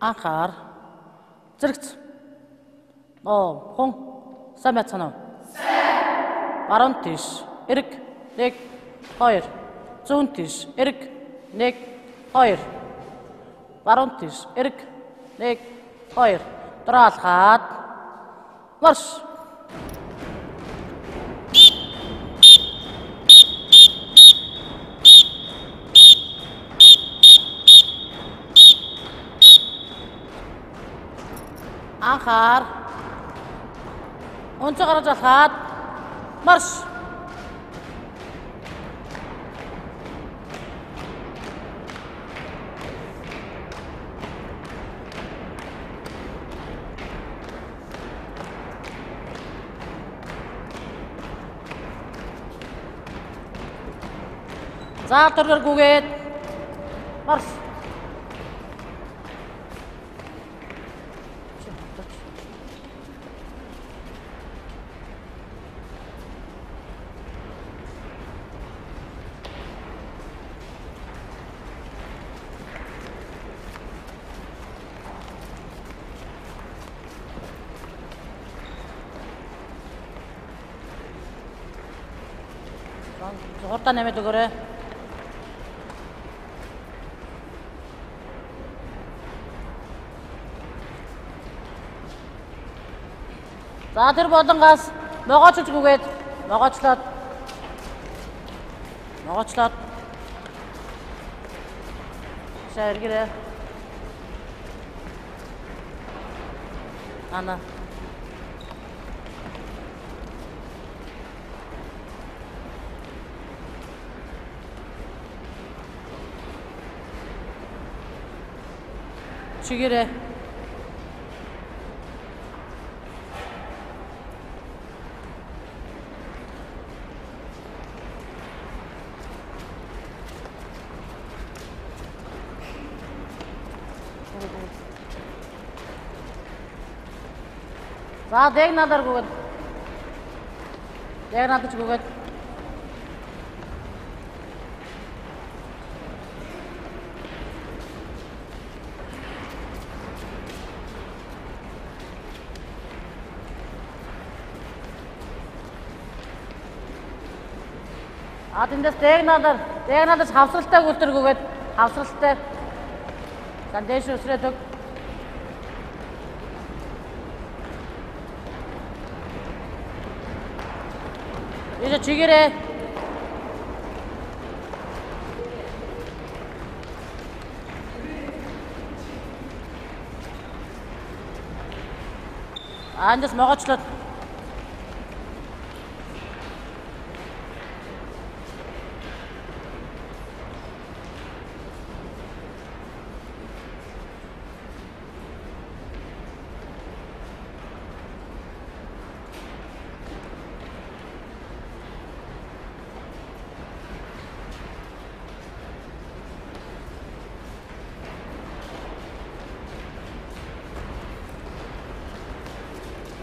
Анхаар зэрэгц. Ном хүн сайн байцгаана уу? Сайн. Баруун тийш эрг 1 2 зүүн тийш эрг 1 2 баруун тийш эрг 1 2 дөрөв алхаад марш. Анхаар өнцөг гаргаж алхаад марш. За төргөр гүгээд марш. Хурдан нэмээд өгөөрэй. За тэр болонгоос могоочж гүгээд могоочлоод могоочлоод за эргэрээ. Ана чигээрээ. За диагоналаар гүгээд. Диагоналж гүгээд. А тэндээс диагоналаар диагоналж хавсралтай гүлтэр гүгээд хавсралтай. За дээш өсрээд өг. Ийшээ чигээрээ. А эндээс могоочлоод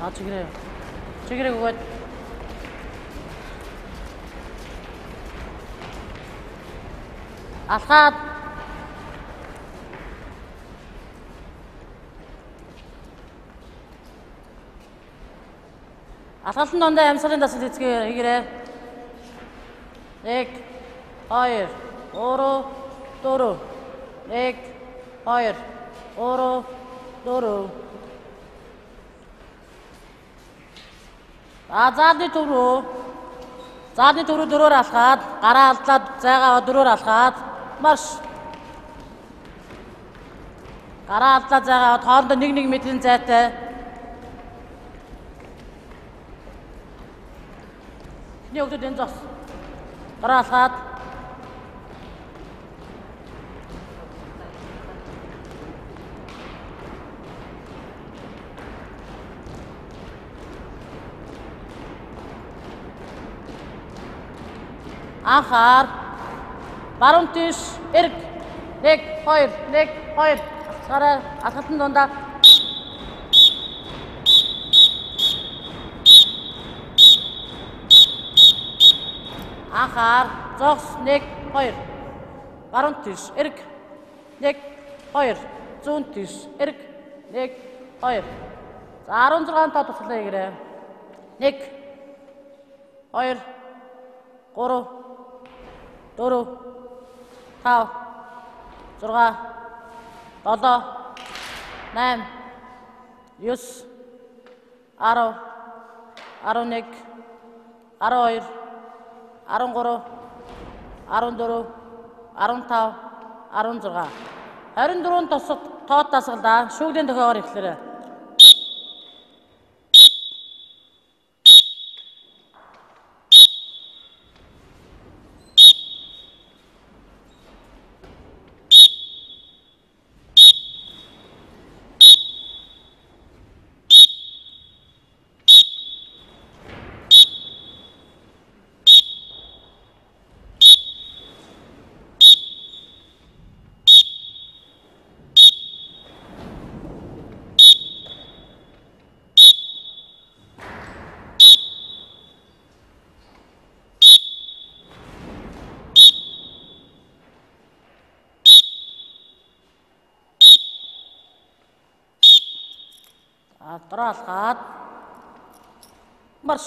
А чигээрээ. Чигээрээ гүгээд. Алхаад алхалтан дундаа амьсгалын дасгал хийгээрэй. 1 2 3 4 1 2 3 4. А заалны төв рүү. Заалны төв рүү дөрөөр алхаад, гараа алдлаад зайгаа аваад дөрөөр алхаад марш. Гараа алдлаад зайгаа аваад хоорондоо 1-1 метрийн зайтай. Эхний өгдөд энэ зогс. Гараа алхаад анхаар баруун тийш эрг 1 2 1 2 алхаарай. Алхалтан дундаа анхаар зогс 1 2 баруун тийш эрг 1 2 Зүүн тийш. Эрг. 1 2. За 16 тоо туслаа хийгээрэй. 1 2 3 4 5 6 7 8 9 10 11 12 13 14 15 16 24 тосог тоод дасгалаа шүүгдийн дохиогоор эхлээрэй. Дороо алхаад марш.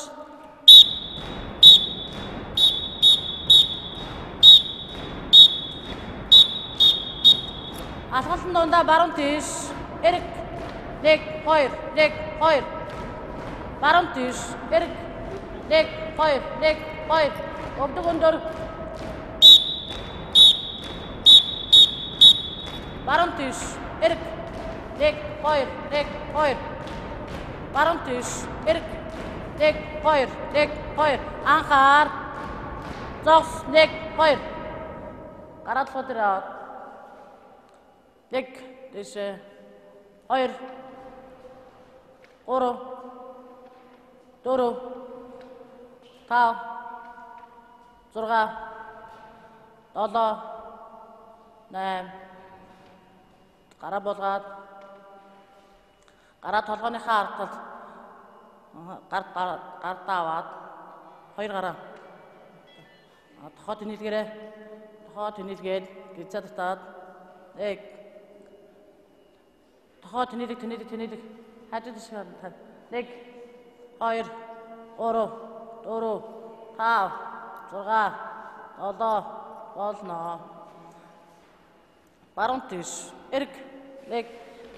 Алхалтан дундаа баруун тийш. Эрг. 1 2 1 2. Баруун тийш. Эрг. 1 2 1 2. Өвдөг өндөр. Баруун тийш. Эрг. 1 2 1 2. Баруун тийш. Эрг. 1 2 1 2. Анхаар. Зогс. 1 2. Гараа толгой дээр аваад. 1 тийшээ. 2 3 4 5 6 7 8. Гараа буулгаад гараа толгойнхаа ард талд гардаа аваад хоёр гараа тохоо тэнийдгээрээ тохоо тэнийдгээд гизээ татаад 1 тохоо тэнийдэг тэнийдэг тэнийдэг хажууд шиг 1 2 3 4 5 6 7 болно. Баруун тийш. Эрг. 1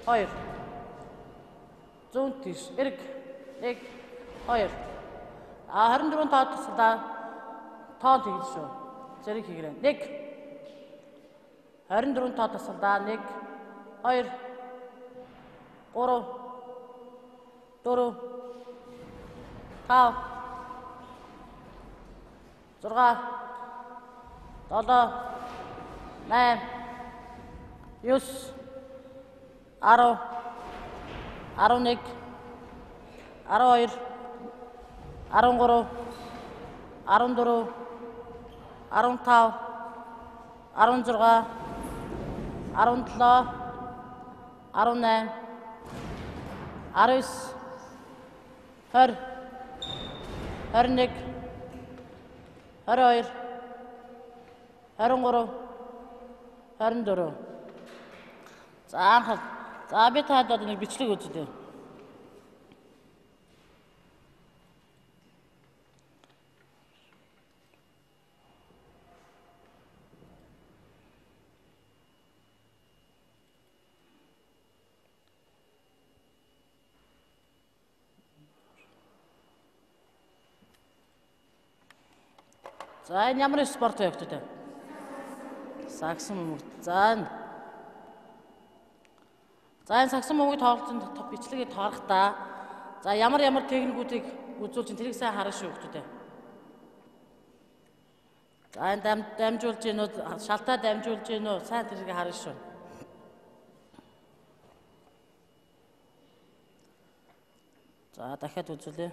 2. Зүүн тийш. Эрг. 1 2. А 24 тоо туслаа. Тоо тэгж шүү. Зэрэг хийгээрэй. 1 24 тоо туслаа. 1 2 3 4 5 6 7 8 9 10 11 12 13 14 15 16 17 18 19 20 21 22 23 24. За анхал. За би таад одоо нэг бичлэг үзлээ. За энэ ямар спорт вэ гэдэг? Сагсан бөмбөг. За энэ. За энэ сагсан бөмбөгийг тоглолтын бичлэгийг тоорухдаа за ямар ямар техникүүдийг үзүүлж тэрийг сайн харна шүү гэдэг. За энэ дамжуулж гин үү, шалтаа дамжуулж гин үү, сайн тэрийг харна шүү. За дахиад үзүүлье.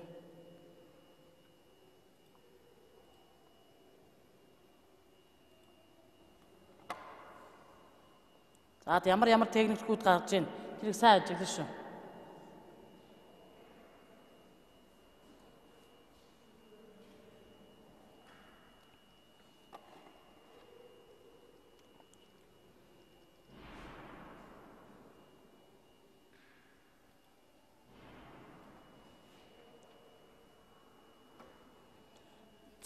За ямар ямар техникүүд гарч ийн тэрийг сайн ажиглана шүү.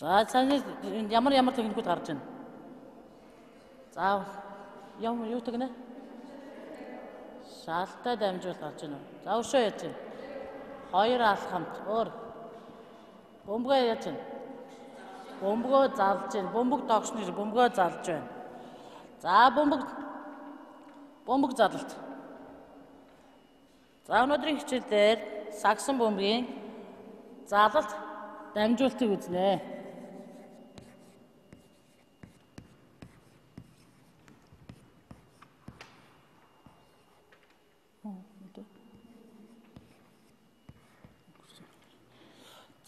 За сайн ямар ямар техникүүд гарч байна? За юм юу тэгнэ? Шалтай дамжуулалт гарч байна уу? За өшөө яаж байна? Хоёр алхамт өөр. Бөмбөгөө яаж байна? Бөмбөгөө залж байна. Бөмбөг догшно гэж бөмбөгөө залж байна. За бөмбөг залалт. За өнөөдрийн хичээл дээр сагсан бөмбөгийн залалт дамжуултыг үзнэ.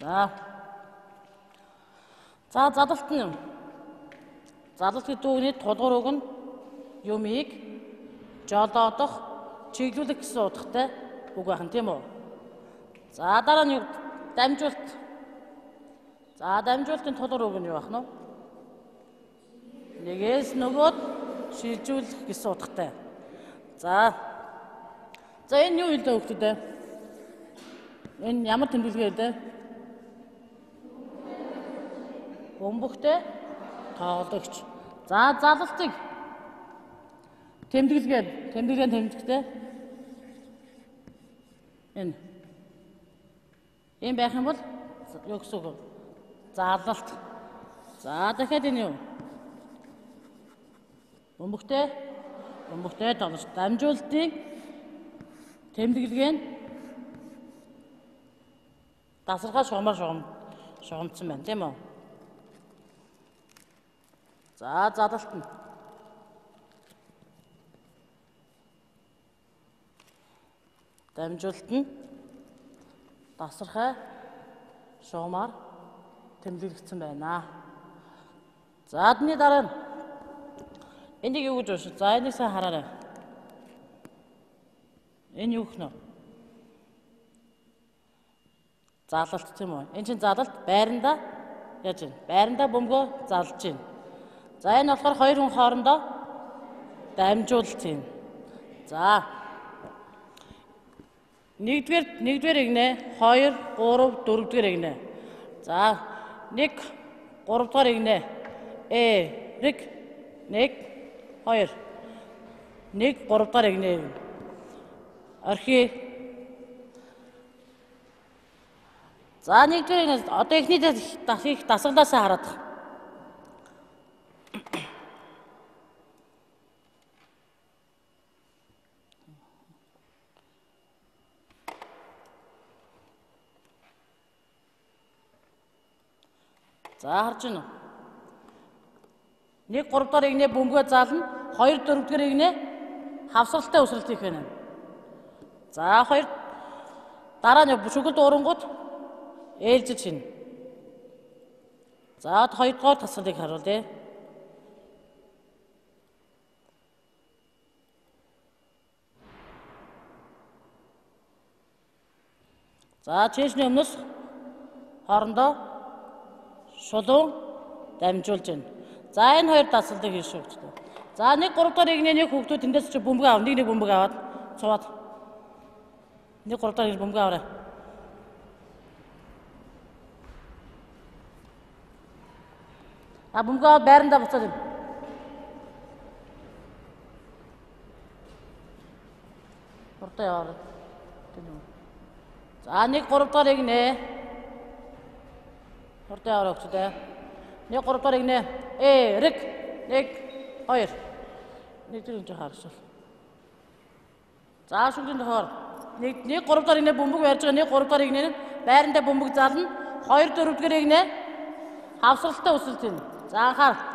За. За залалт нь залалт гэдэг үгний тулгуур үг нь юмыг жолоодох, чиглүүлэх гэсэн утгатай үг байх нь тийм үү? За дараа нь юу дамжуулалт. За дамжуулалтын тулгуур үг нь юу байх нь вэ? Нэгээс нөгөөд шилжүүлэх гэсэн утгатай. За. За энэ юу хэлдэг хөлтөд ээ? Энэ ямар тэмдэглэгээ вэ? Бөмбөгтэй тоглогч. За залалтыг тэмдэглэгээ, тэмдэглэгээ тэмдэгтэй. Энэ. Ийм байх юм бол юу гэсэн үг вэ? Залалт. За дахиад энэ юу? Бөмбөгтэй, бөмбөгтэй тоглогч. Дамжуулалтын тэмдэглэгээ нь дасархай шугамар шугамдсан байна, тийм үү? За залалт нь дамжуулалт нь дасархай шугамар тэмдэглэгдсэн байна. За адны дараа энийг юу гэж уншив? За энийг сайн хараарай. Энэ юу гэх нь? Залалт тийм үү? Энэ чинь залалт байранда яаж вэ? Байранда бөмбөгөө залж байна. За энэ болохоор хоёр хүн хоорондоо дамжуулалт юм. За. Нэгдүгээр игнэ, 2 3 дөрөвдүгээр игнэ. За 1 3 дугаар игнэ. Эрэг 1 2 1 3 дугаар игнэ. Орхи. За нэгдүгээр игнэ. Одоо эхний их дасгалаасаа хараад. За харж байна уу? 1 3 дугаар игнэ бөмбөгөө заална, 2 4 дугаар игнэ хавсралтай өсрэлт хийх байна. За 2 дараа нь шүгэл дуурангууд ээлжиж хийнэ. За 2 дугаар тасгалыг харуул тий. За чэшний өмнөөс хоорондоо шулуун дамжуулж байна. За энэ хоёр дасгалыг хийж шүүгчтэй. За 1 3 дугаар игнэ нэг хүүхдүүд тэндээс чи бөмбөг аав, нэг бөмбөг аваад цуваад 1 3 дугаар игнэ бөмбөг аваарай. А бөмбөг аваад байрандаа буцаад ир. Урдаа яваарай. За 1 3 дугаар игнэ. Урдаа яваарай хүүхдүүдээ. 1 3 дугаар игнэ. Эрэг 1 2 нэг зүг энэ харшил. За шүнжин тохоор 1 3 дугаар игнэ бөмбөг барьж байгаа 1 3 дугаар игнэ байрандаа бөмбөг зална. 2 4 дугаар игнэ хавсралтай өсөлт хийнэ. За анхаар.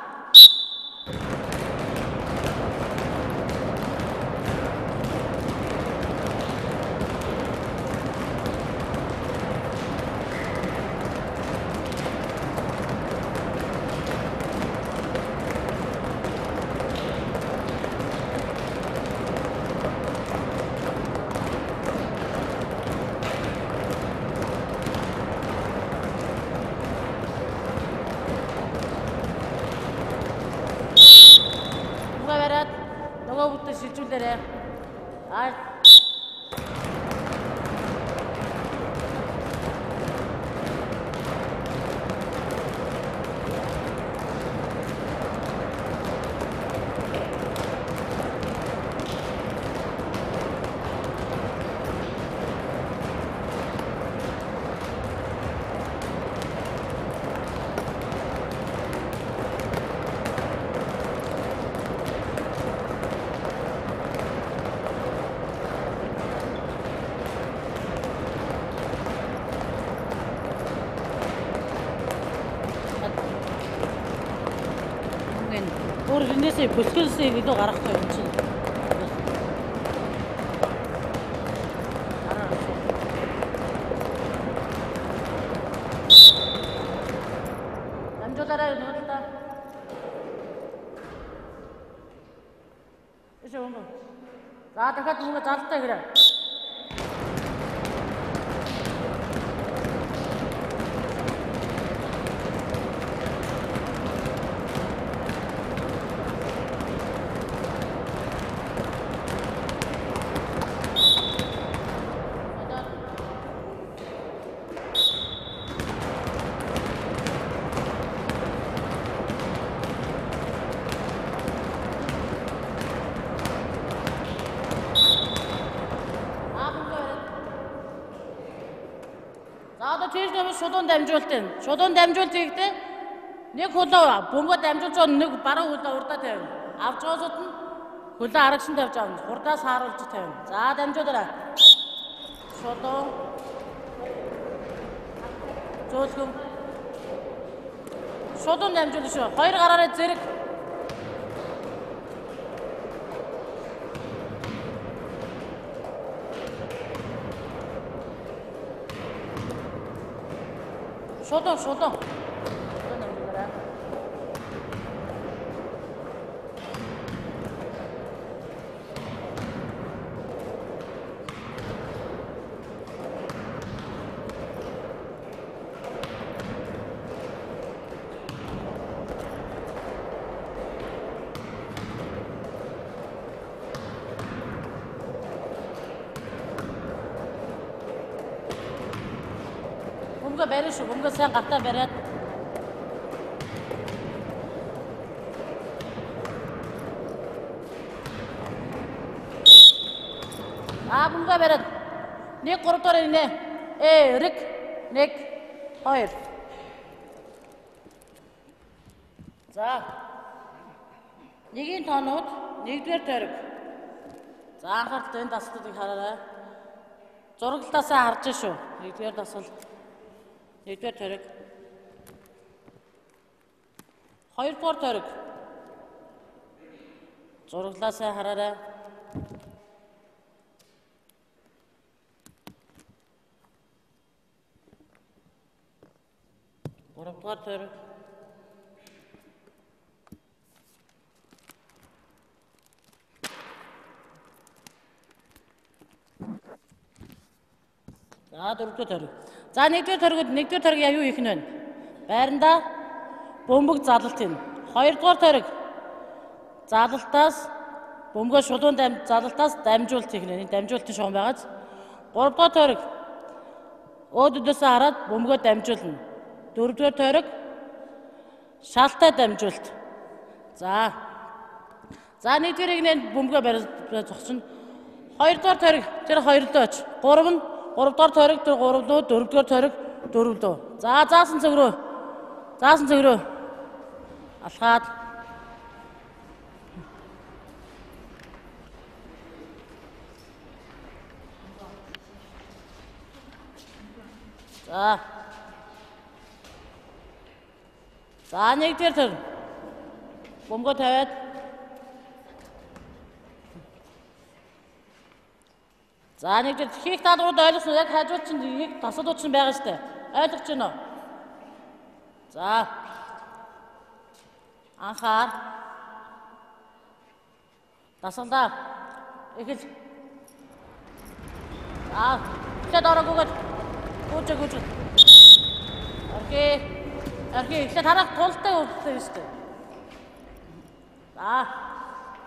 Шилжүүлээрэй. Аа энэ өөр энээсээ бөлхөөсөө илүү гаргахгүй юм чинь. Дамжуулаарай нуулаа. Ишээ бөмбөг. За дахиад бөмбөгөө залтаа гэрээ. Шулуун дамжуулт нь. Шулуун дамжуулт хийхдээ нэг хөлөө бөмбөгөө дамжуулж байгаа нэг баруун хөлөө урдаа тавина. Авч байгаасууд нь хөлөө арагшин тавьж авна. Хурдаас хааруулж тавина. За дамжуулаарай. Шулуун зөөлхөн. Шулуун дамжуулна шүү. Хоёр гараараа зэрэг. Шулуун, шулуун. Шулуун дамжуулаарай. Бөмбөгөө барина шүү. Бөмбөгөө сайн гартаа бариад. Аа бөмбөгөө бариад. 1 3 дугаар инэ. Эрэг 1 2. За. Нэгийн тоонууд 1-р тойрог. За анхааралтай энэ дасгалыг хараарай. Зураглалаасаа харж шүү. 1-р дасгал. 1-р тойрог. 2-р тойрог. Зураглалаасаа хараарай. 3-р тойрог. За 4-р тойрог. За 1-р тойрогод 1-р тойрог яа юу хийх нь вэ? Байрандаа бөмбөг залалт хийнэ. 2-р тойрог залалтаас бөмбөгөө шулуун залалтаас дамжуулт хийх нь. Энэ дамжуултын шугам байгааз. 3-р тойрог өөдөөсөө хараад бөмбөгөө дамжуулна. 4-р тойрог шалтай дамжуулт. За. За 1-р нэг бөмбөгөө барь зогсно. 2-р тойрог тэр 2-лоо оч. 3 нь 3-р тойрог тэр 3-лөө, 4-р тойрог 4-лөө. За заасан цэг рүү. Заасан цэг рүү. Алхаад. За. За 1-р тойрог. Бөмбөгөө тавиад. За нэг дээр хийх даалгаврууд ойлгосон яг хажууд чинь хийх тасалууд чинь байгаа штэ. Ойлгож байна уу? За. Анхаар. Дасгалаа. Эхэл. За. Эхлээд ороогүйгээр гүйж гүйж. Окей. Окей, эхлээд харах тултай өвдөлтэй штэ. За.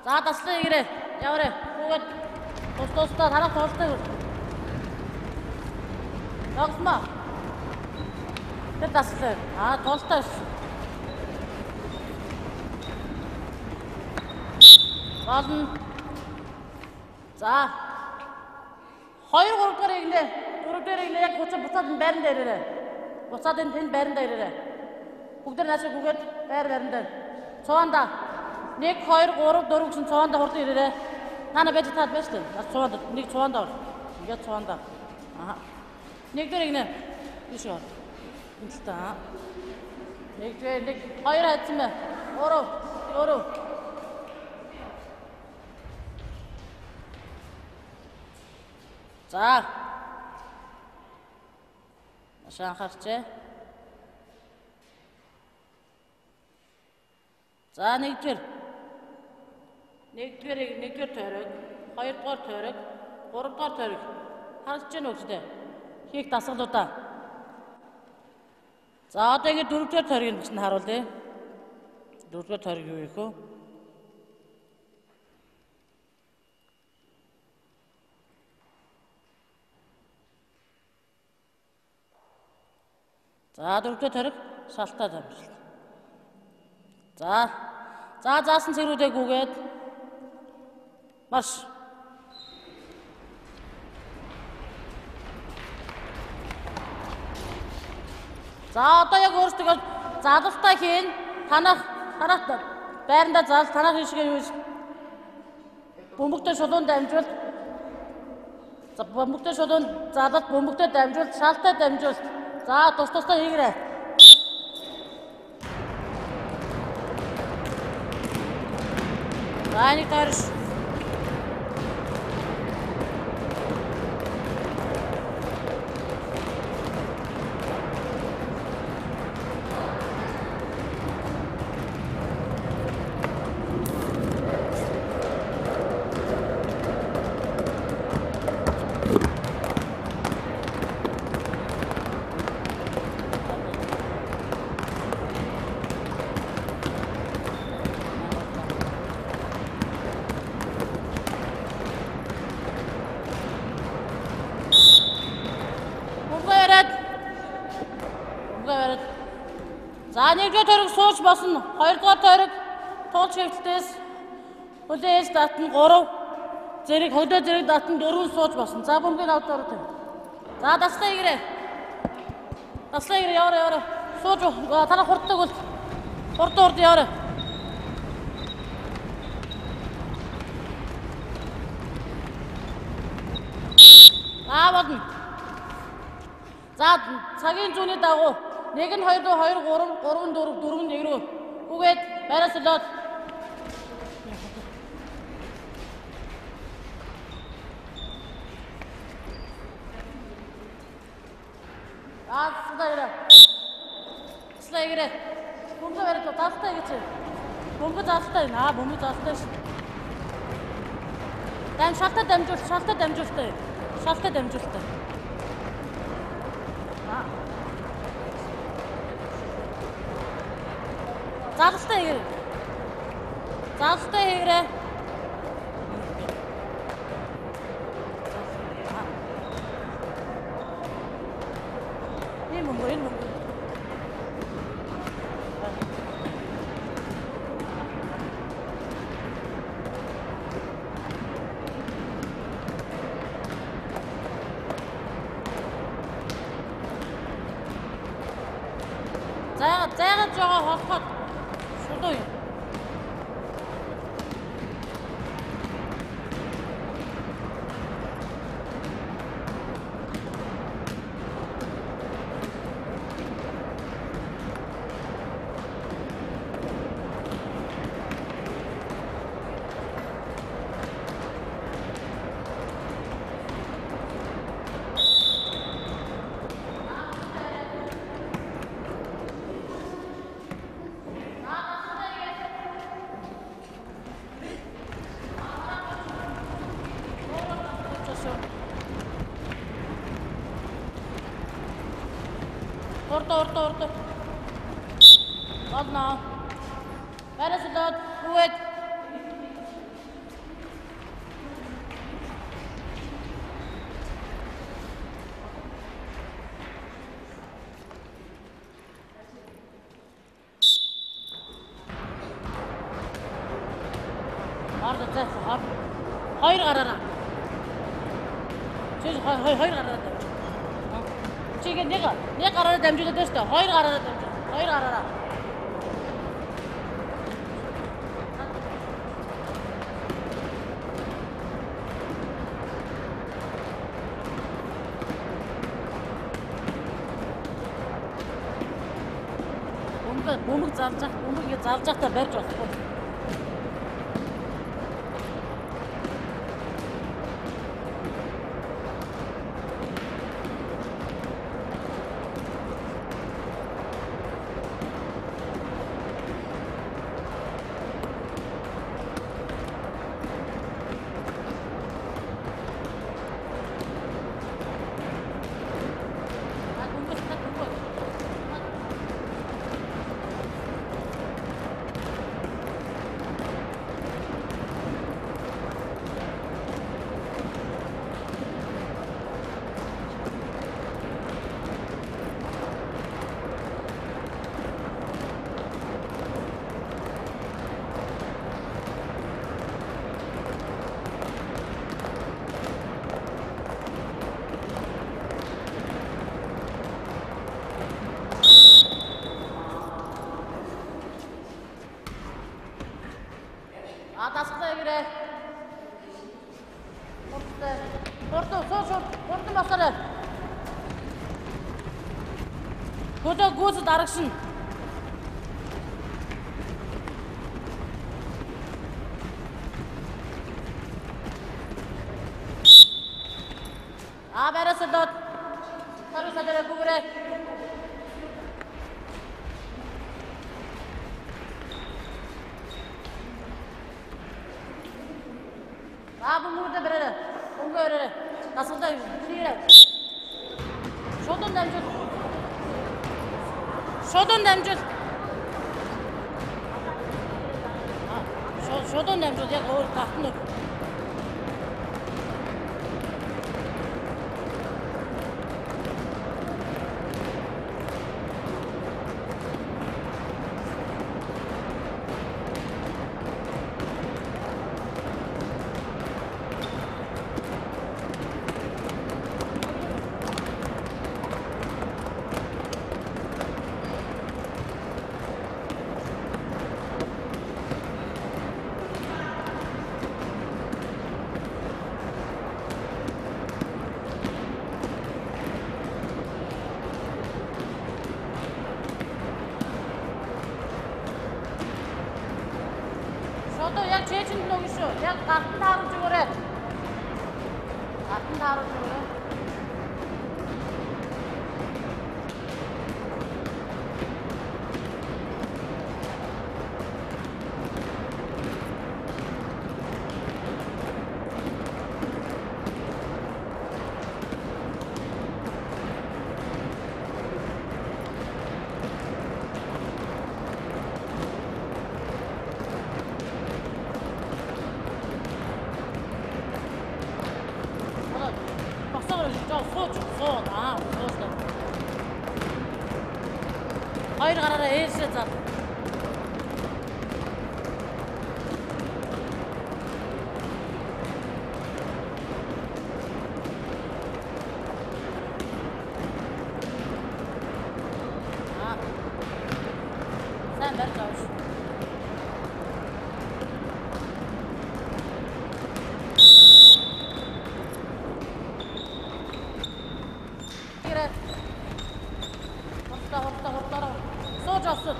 За даслаа игэрээ. Яваарэ. Гүйгээд тус тусдаа харах тултай. Тогсмоо. Тэр даслаа. Аа тултай. Болно. За. 2 3 дугаар игнэ. 4 дугаар игнэ яг буцаад энэ байран дээр ирээрэй. Буцаад энэ тэнд байран дээр ирээрэй. Бүгд наашаа гүгээд байр байран дээр. Цуваанда 1 2 3 4 гэсэн цуваанда хурдан ирээрэй. Нана байж таад байж тээ. Нас цуваанда нэг цуваанда ор. Ингээд цуваанда. Аа. Нэг дээр игнэ. Ийш ор. Энэ талдаа. Нэг дээр нэг хоёр хайцсан бай. 3. Өөрөө. За. Маш анхаарч. За нэгдүгээр. Нэгдүгээр тойрог, хоёрдугаар тойрог, гуравдугаар тойрог. Харагдаж байна уу гэдэг? Хийх дасгалуудаа. За одоо ингэ дөрөвдүгээр тойргийг чинь харуулъя. Дөрөвдүгээр тойрог юу их вэ? За дөрөвдүгээр тойрог шалтаа дамжуулт. За. За заасан цэрүүдээ гүгээд марш. За одоо яг өөрсдөө залалтаа хийн. Танах байрандаа зал танах хийшгээ юу бөмбөгтэй шулуун дамжуулт. За бөмбөгтэй шулуун залалт, бөмбөгтэй дамжуулт, шалтай дамжуулт. За тус тусдаа хийгээрэй. За нэг тойрш. За нэгдүгээр тойрог сууж босно. Хоёрдугаар тойрог туулж хэвтэлтээс хүлээж татна 3 зэрэг хөдөө зэрэг татна 4 сууж босно. За бөмбөгийг авч ороо. За даслаа игэрээ. Даслаа игэрээ яваарай. Сууж танаа хурддаг бол хурд яваарай. За болно. За цагийн зүүнний дагуу 1 2 2 3 3 4 4 1 рүү үгээд байраас солиод. Таслаа ирээ. Бөмбөг бариад залтай гэж. Бөмбөг залтай. Аа бөмбөг залтай ш. Дам шалтай дамжуул, шалтай дамжуултай. Шалтай дамжуултай. Залтай хийгэрээ. Залтай хийгэрээ. Энэ мөнгө, энэ мөнгө. Зайгаа жоо холхоод шулуу юм. Орто. Болно. Байраас олоод хүүгээд. Орто зайх хор. Хоёр гараараа. Чи хоёр гараараа тавьчих. Чи ингэ нэг гараараа дамжуулаад байна шүү дээ. Хоёр гараараа дамжуул. Хоёр гараараа. Бөмбөг залж, бөмбөг ингэ залж байхдаа барьж болохгүй. А дасгалаа гэрээ. Хурдтай. Хурдан суу суу хурдан басаарай. Хөлөө гүйцэд арагшина. А бариасаа доод. Таруусаа дээр гүгэрээ. А бөмбөгдөө бариарай. Бөмбөгөө бариарай. Дасгалаа хийгээрэй. Шудан дамжуул. Шудан дамжуул. Шудан дамжуул яг өөр гартна. Одоо яг чэйжэнд нүг шүү. Яг гартан тааруулж өгөөрэй. Гартан тааруулж өгөөрэй. Суу, аа, суучлаа. Хоёр гараараа ээлжээ зал. Аа. Сайн барьж авш. Сууж авсан.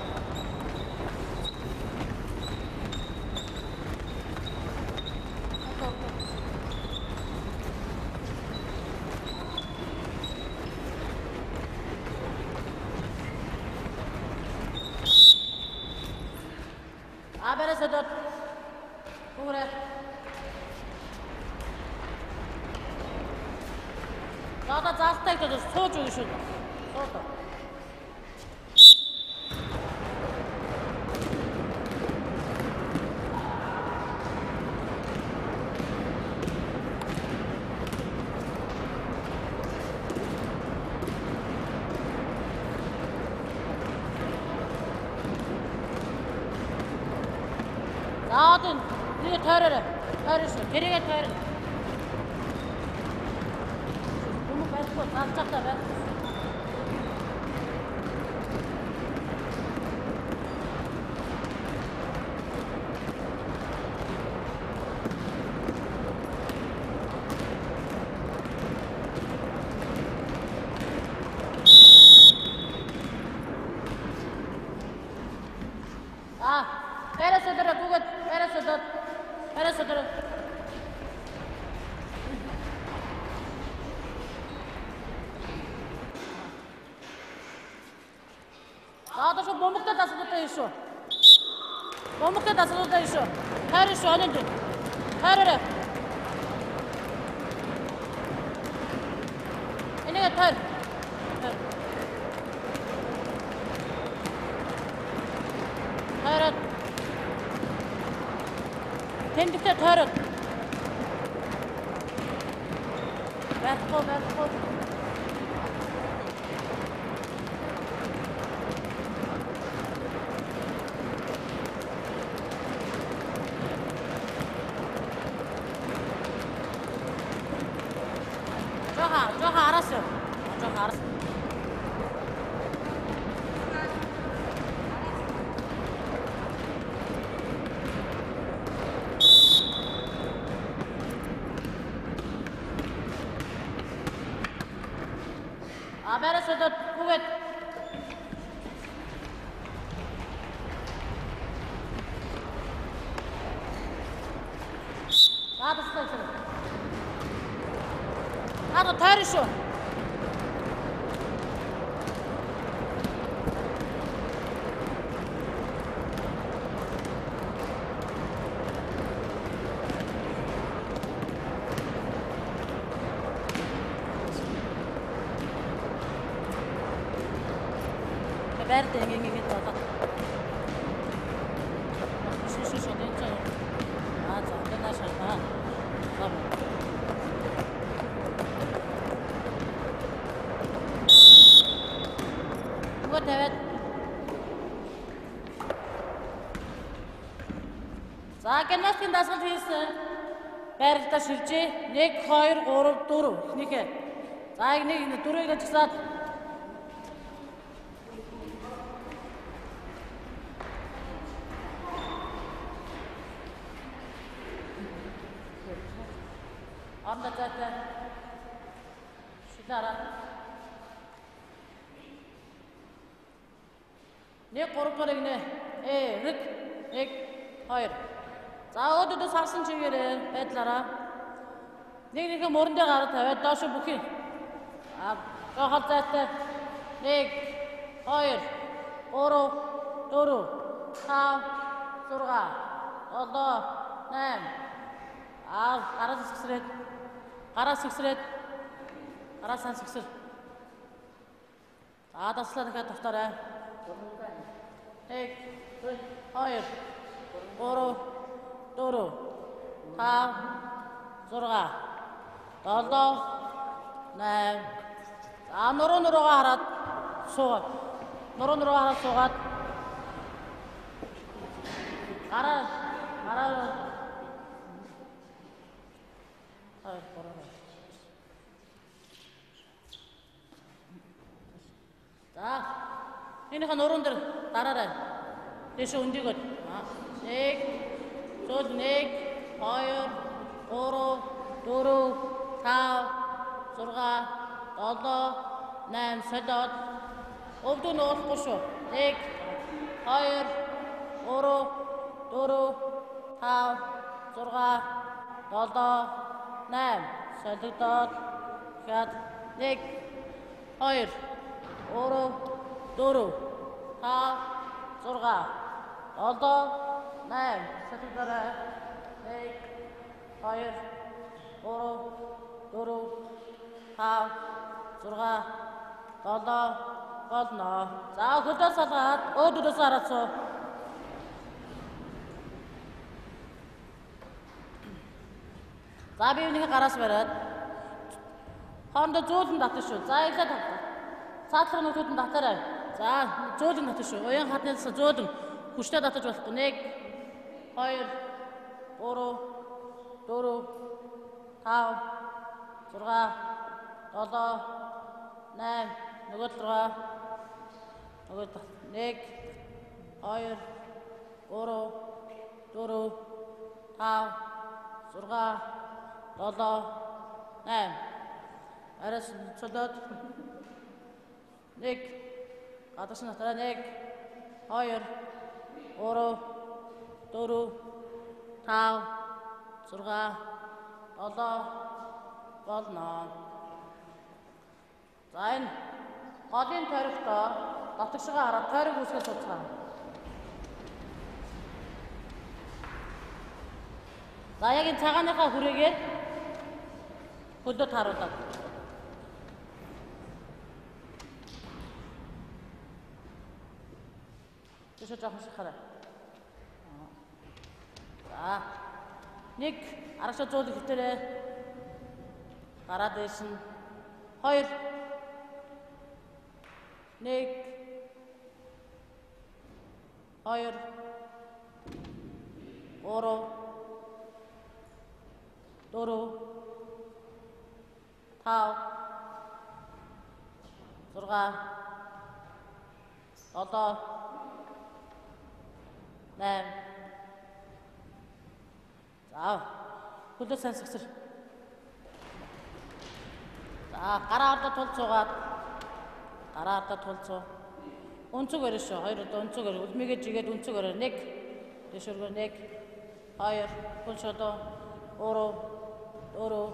А бариасаа доод. Гүрээ. Одоо заалтай гэдэг сууж өгнө шүү. Суу. За одоо нэг тойроорой. Тойрно шүү. Тэрийгээ тойрно. Бөмбөг барихгүй, залж байхдаа барихгүй. А, бариасаа дөрөө гүгэд, бариасаа доод, бариасаа дөрөө. За одоо шүү бөмбөгтэй дасгалуудаа шүү. Бөмбөгтэй дасгалуудаа шүү. Тойрно шүү онон дээр. Тойроорой. Энийг тойр. Тойроод. Тэмдэгтээ тойроод. Барихгүй, барихгүй. Жохон араас яв. Жохон араас. солиод үгээд. За туслаа гэсэн. Аа тойрон шүү. Verde ингэ болоод. Шүү энэ чинь. Аа за одоо нааш аа. За. Нөгөө тавиад. За гимнастикийн дасгал хийсэн. Байралтаа шилжээ. 1 2 3 4 эхнийхээ. За яг нэг дөрвийг ажиглаад Орондоо зайтай. Шилээ хараад. 1 3 дугаар гинэ. Рэг 1 2. За өөдөөс харсан чигээрээ байдлаараа. Нэг нэгэн мөрөн дээр гараад тавиад доош бүхий. Аа жохол зайтай. 1 2 3 4 5 6 7 8. Аа гараас сэгсрээд гараас сэгсрээд гараасаа сэгсэр. За таслаа дахиад тавтаарай. 1 2 3 4 5 6 7 8. За нуруу нуруугаа хараад суугаад. Нуруу нуруугаа хараад суугаад. Гараа гараа 2 3. За энийхээ нуруунд дээр дараарай. Дэшээ өндийгөөд. 1 зүйл 1 2 3 4 5 6 7 8 солиод. Өвдөө нуулахгүй шүү. 1 2 3 4 5 6 7 8 солигдоод дахиад 1 2 3 4 5 6 7 8 солигдоорой. 1 2 3 4 5 6 7 болно. За хөлөө салгаад өөдөөс хараад суу. За би үүнийг гараас бариад хоорондоо зөөлөн татна шүү. За эхлээд татна. Цаатлах нөтөд нь татаарай. За зөөлөн татна шүү. Уян хатны зөөлөн хүчтэй татаж болохгүй. 1 2 3 4 5 6 7 8 нөгөө тал руугаа нөгөө 1 2 3 4 5 6 7 8. Араас цолоод 1 гадагш натараа 1 2 3 4 5 6 7 болно. За энэ голын тойрогтоо дотгошгоо хараад тойрог үүсгэж сууцгаана. За яг энэ цагааныхаа хүрээгээр хөлөө тааруулаад. Тэшээ жоохон шахаарай. За 1 арагшаа зөөлөх хөвтөрөө гараад дээш нь 2 1 2 3 4 5 6 7 8. За хөлөө сайн сэгсэр. За гараа ордоо тул суугаад Гараа ардаа тулцуу. Өнцөг өрөө шүү. Хоёр удаа өнцөг өрөө. Үлмийгээ жигээд өнцөг өрөө. 1. Дэш өргөө 1. 2. Хөл шодоо. 3. 4.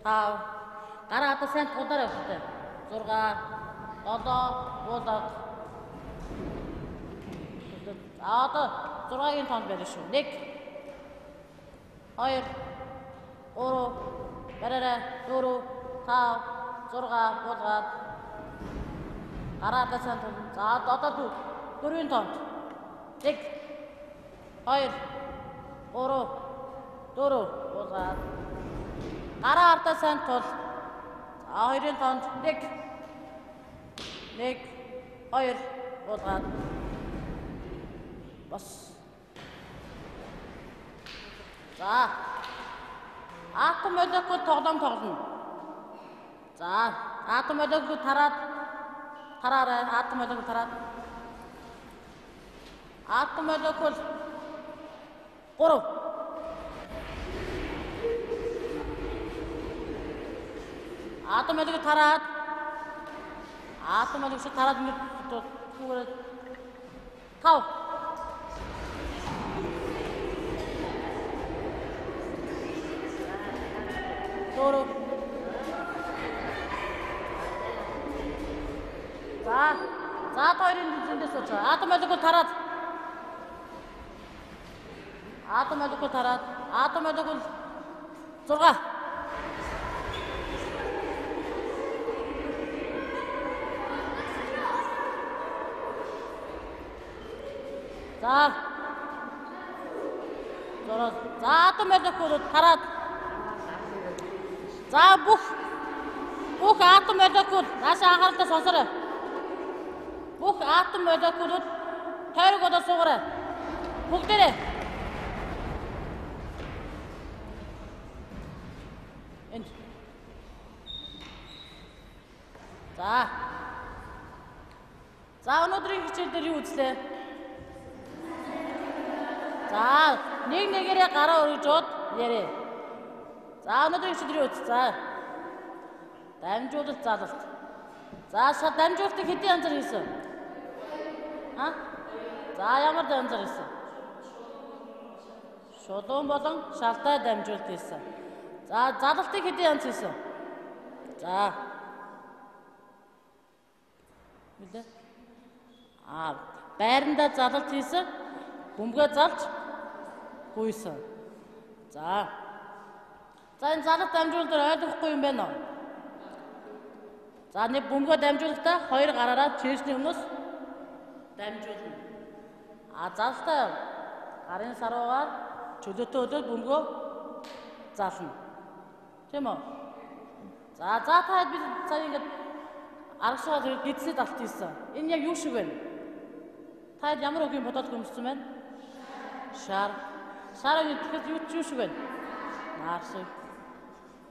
5. Гараа ардаа сайн тулаарай хөтэй. 6. 7. Буулга. За одоо 6-гийн тоонд барина шүү. 1. 2. 3. Бараарай. 4. 5. 6. Буулгаад. Гараа ардаа сайн тулна. За одоо 4-ийн тоонд. 1. 2. 3. 4. Буулгаад. Гараа ардаа сайн тул. За 2-ын тоонд 1. 1. 2. Буулгаад. Бас. За. Атом молекул тоглоом тоглоно. За, атом молекул тараад тараарай, атом молекул тараад. Атом молекул 3. Атом молекул тараад. Атом молекул тараад ингээд түүгээр 5. 4. За, за хоёрын зэндээс сууж. Атом молекул тараад. Атом молекул тараад. Атом молекул 6. За. 6. За атом молекул тараад. За бүх атом молекул наашаа анхааралтай сонсоорой. Бүх атом молекулууд тойрог болоо суугаарай. Бүгдээрээ. Энд. За. За өнөөдрийн хичээл дээр юу үзлээ? За, нэг нэгээрээ гараа өргөжөөд яриа. За өнөөдрийн хичээл дээр юу үзсэн? За. Дамжуулалт залалт. За дамжуулалтыг хэдийн янзаар хийсэн? А? За ямар янзаар хийсэн? Шулуун болон шалтай дамжуулалт хийсэн. За залалтыг хэдийн янз хийсэн? За. Үлээ. А байрандаа залалт хийсэн. Бөмбөгөө залж гүйсэн. За. За энэ залалт дамжуулалт дээр ойлгохгүй юм байна уу? За нэг бөмбөгөө дамжуулахдаа хоёр гараараа чирсний өмнөөс дамжуулна. А залтай гарын саруугаар чөлөөтэй өлөөд бөмбөгөө зална. Тийм үү? За за та бид сая ингээд аргашгаа гидсээ далт хийсэн. Энэ яг юу шиг вэ? Та ямар үгийн бодоод өмссөн байна? Шар. Шар гэхэд юу шиг вэ? Нар шиг.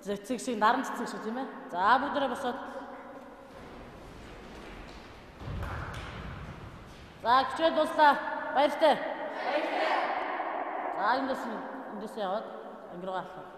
Цэцэг шиг, наран цэцэг шиг тийм ээ. За бүгдээрээ босоод. За хичээл дууслаа. Баяртай. Баяртай. За эндээс яваад ангиргаа алхах.